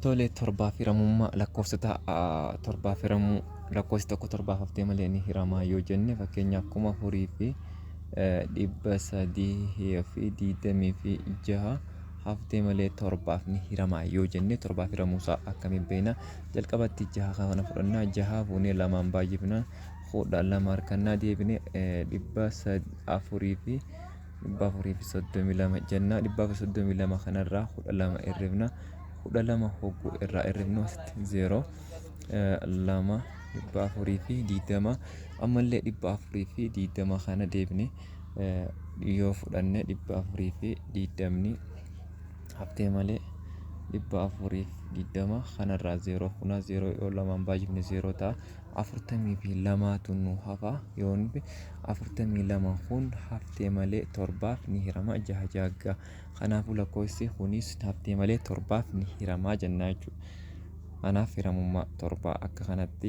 Tole, torbaaf hiramummaa lakkoofsota, torbaaf hiramuu lakkoofsi tokko torbaaf haftee malee ni hiramaa yoo jenne, fakkeenyaaf 4326 haftee malee torbaaf ni hiramaa yoo jenne, torbaaf hiramuusaa akkamiin beekna? Jalqabatti jaha kana fudhannaa, jaha fuunee lamaan baay'ifnaa 12 harkannaa, deebine 432 jennaa, 432 kanarraa 12 hirrifna. 12 hogguu irraa hirrifnu asitti 0 2 420. Ammallee 420 kana deebine yoo fudhanne, 420 haftee malee 420 kanarraa 0 funaa, 0 yoo lamaan baay'ifne 0 ta'a, 42tu nu hafa. Yoo 42 kun haftee malee torbaaf ni hirama, jaha jaaggaa. Kanaafuu lakkoofsi kunis haftee malee torbaaf ni hiramaa jennaa jechuudha. Kanaaf hiramummaa torbaa akka kanatti.